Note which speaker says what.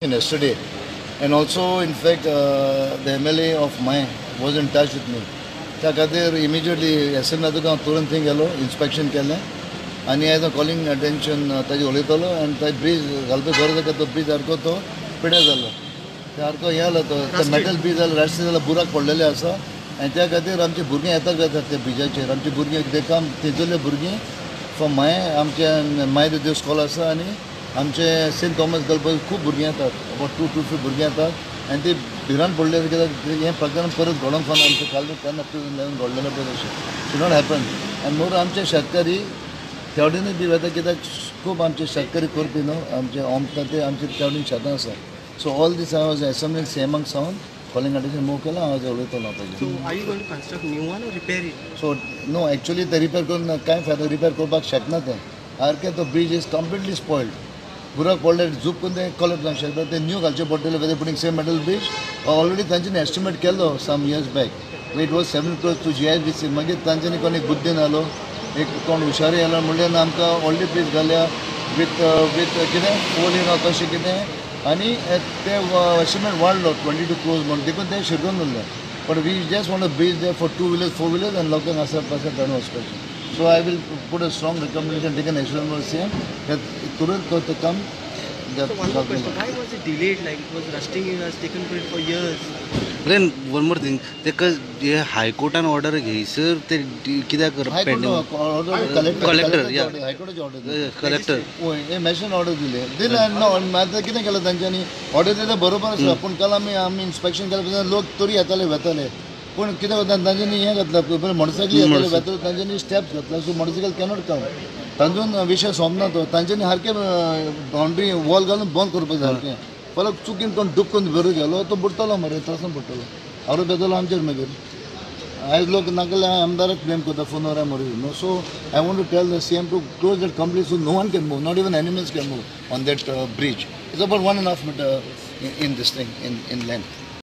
Speaker 1: Yesterday, and also in fact the MLA of Mayem was in touch with me. त्या खातीर immediately S M तुका हांव तुरंत थंय गेलो, इन्स्पेक्शन केलें आनी एज अ कॉलिंग अटेन्शन ताजेर उलयतलो आनी तो ब्रीज घालपा गरज आसा. तो ब्रीज सारको तो पिड्यार जालो, सारको हें जालो, तो मेटल ब्रीज जालो, रास्ते जालो, बुराक पडलेले आसा आनी त्या खातीर आमची भुरगीं येतात वतात त्या ब्रिजाचेर. आमची भुरगीं ते काम थंयसरले भुरगीं फ्रॉम मायें, आमचे माय देव स्कॉल आसा आनी आमचे सेंट थॉमस गर्ल्स खूब भुरगीं येतात, अबाउट 2-2 भुरगीं येतात आनी ती भिरांत पडली कित्याक हें प्रकरण परत घडोवंक फावना. आमचें काल 10 April 11 घडलेलें पळय, तशें should not happen. आनी मोर आमचे शेतकरी त्या वटेनूय बी वता, कित्याक खूब आमचे शेतकरी करपी न्हू, आमचे ओमता ते आमचे त्या वटेन शेतां आसा. सो ऑल दीस हांव एसेंब्लीन सीएमाक सावन कॉलिंग अटेन्शन मूव केलां, हांव उलयतलो ताजेर.
Speaker 2: So are you going to construct new one or repair it?
Speaker 1: So no, actually ते रिपेर करून कांय फायदो, रिपेर करपाक शकना तें सारकें. तो ब्रीज is completely spoiled, बुराक पडले, झूप करून तें कोलॅप्स जावंक शकता. तें न्यू घालचें पडटलें, whether putting same metal bridge. Already तांच्यांनी एस्टिमेट केल्लो some years back, it was 7 crores to GIDC. मागीर तांच्यांनी कोण एक बुद्दीन आलो, एक कोण हुशारी आलो, म्हणलें ना आमकां व्हडली ब्रीज घालया विथ विथ कितें 4 लेन तशें कितें, आनी ते एस्टिमेट वाडलो 22 क्रोर्स म्हणून, देखून तें शिरकून उरलें. But we just want a bridge there for two wheelers, four wheelers आनी लोकांक आसा पासा चडून वचपाचें. So I will put a strong recommendation taken national CM तुरंत तो काम.
Speaker 2: So one more question, why was it delayed? Like it was rusting, it has taken place for years.
Speaker 3: Then one more thing, तेका हे हायकोर्टान order घेयसर ते कित्याक pending?
Speaker 1: Collector.
Speaker 3: Collector, yeah.
Speaker 1: हायकोर्टाची order.
Speaker 3: Collector.
Speaker 1: हय, हे मॅशन ऑर्डर दिले दिले आनी ना आतां कितें केलें तांच्यांनी, ऑर्डर दिले बरोबर आसा, पूण काल आमी इन्स्पेक्शन केलें, लोक तरी येताले वेताले, पूण कितें जाता, तांच्यांनी हें घातलां, मोटरसायकली येताले वेताले, तांच्यांनी स्टेप्स घातला, सो मोटरसायकल कॅनॉट कम. तांतून विशय सोंपना तो. तांच्यांनी सारकें बाउंड्री वॉल घालून बंद करपाक जाय सारकें. परत चुकीन कोण डुबकून भितर गेलो तो बुडटलो मरे, त्रासान पडटलो, आरोप येतलो आमचेर. मागीर आयज लोक नाजाल्यार आमदाराक ब्लेम करता फोनार मरे न्हू. So I want to tell the CM to close that complete, so no one can move, not even animals can move on that bridge. It's about 1.5 meter in this thing in length.